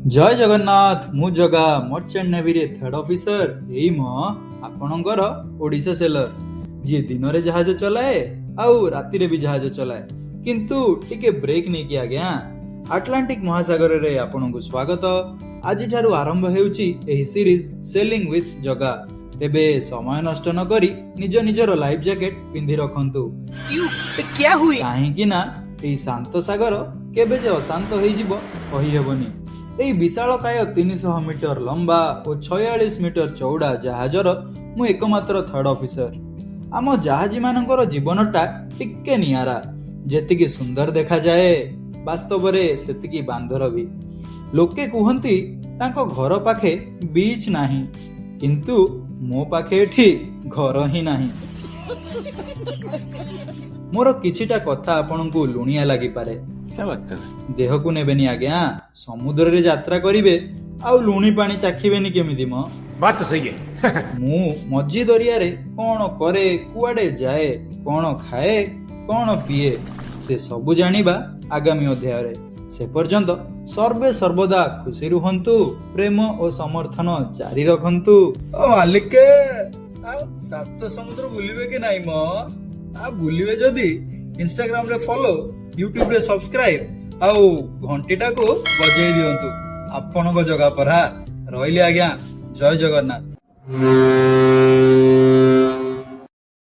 ଜୟ ଜଗନ୍ନାଥ। ମୁଁ Jaga, merchant ନେଭିରେ third officer. ଏଇ ମ ଆପଣଙ୍କର ଓଡ଼ିଶା ସେଲର, ଯିଏ ଦିନରେ ଜାହାଜ ଚଲାଏ ଆଉ ରାତିରେ ବି ଜାହାଜ ଚଲାଏ, କିନ୍ତୁ ଟିକେ ବ୍ରେକ୍ ନେଇକି। ଆଜ୍ଞା, ଆଟଲାଣ୍ଟିକ ମହାସାଗରରେ ଆପଣଙ୍କୁ ସ୍ୱାଗତ। ଆଜିଠାରୁ ଆରମ୍ଭ ହେଉଛି ଏହି ସିରିଜ ସେଲିଂ ୱିଥ୍ ଜଗା। ତେବେ ସମୟ ନଷ୍ଟ ନ କରି ନିଜ ନିଜର ଲାଇଫ ଜ୍ୟାକେଟ ପିନ୍ଧି ରଖନ୍ତୁ। क्यों, क्या हुई? କାହିଁକି ନା ଏଇ ଶାନ୍ତ ସାଗର କେବେ ଯେ ଅଶାନ୍ତ ହେଇଯିବ, କହିହେବନି। ଏଇ ବିଶାଳକାୟ 300 ମିଟର ଲମ୍ବା ଓ 46 ମିଟର ଚଉଡ଼ା ଜାହାଜର ମୁଁ ଏକମାତ୍ର ଥାର୍ଡ ଅଫିସର। ଆମ ଜାହାଜୀମାନଙ୍କର ଜୀବନଟା ଟିକେ ନିଆରା। ଯେତିକି ସୁନ୍ଦର ଦେଖାଯାଏ, ବାସ୍ତବରେ ସେତିକି ବାନ୍ଦର ବି। ଲୋକେ କୁହନ୍ତି ତାଙ୍କ ଘର ପାଖେ ବିଚ୍ ନାହିଁ, କିନ୍ତୁ ମୋ ପାଖେ ଏଠି ଘର ହିଁ ନାହିଁ। ମୋର କିଛିଟା କଥା ଆପଣଙ୍କୁ ଲୁଣିଆ ଲାଗିପାରେ। क्या बात कर रहे हैं? ଦେହକୁ ନେବେନି ଆଜ୍ଞା। ସମୁଦ୍ରରେ ଯାତ୍ରା କରିବେ ଆଉ ଲୁଣି ପାଣି ଚାଖିବେନି, କେମିତି ମ? बात तो सही है। ମୁଁ ମଝି ଦରିଆରେ କଣ କରେ, କୁଆଡେ ଯାଏ, କଣ ଖାଏ, କଣ ପିଏ, ସେ ସବୁ ଜାଣିବା ଆଗାମୀ ଅଧ୍ୟାୟରେ। ସେ ପର୍ଯ୍ୟନ୍ତ ସର୍ବେ ସର୍ବଦା ଖୁସି ରୁହନ୍ତୁ, ପ୍ରେମ ଓ ସମର୍ଥନ ଜାରି ରଖନ୍ତୁ। ଓ ମାଲିକେ, ଆଉ ସାତ ସମୁଦ୍ର ବୁଲିବେ କି ନାଇଁ ମ? ଆଉ ବୁଲିବେ ଯଦି ଇନଷ୍ଟାଗ୍ରାମରେ ଫଲୋ, ୟୁଟ୍ୟୁବରେ ସବସ୍କ୍ରାଇବ ଆଉ ଘଣ୍ଟିଟାକୁ ବଜେଇ ଦିଅନ୍ତୁ। ଆପଣଙ୍କ ଜଗା ପରା। ରହିଲି ଆଜ୍ଞା, ଜୟ ଜଗନ୍ନାଥ।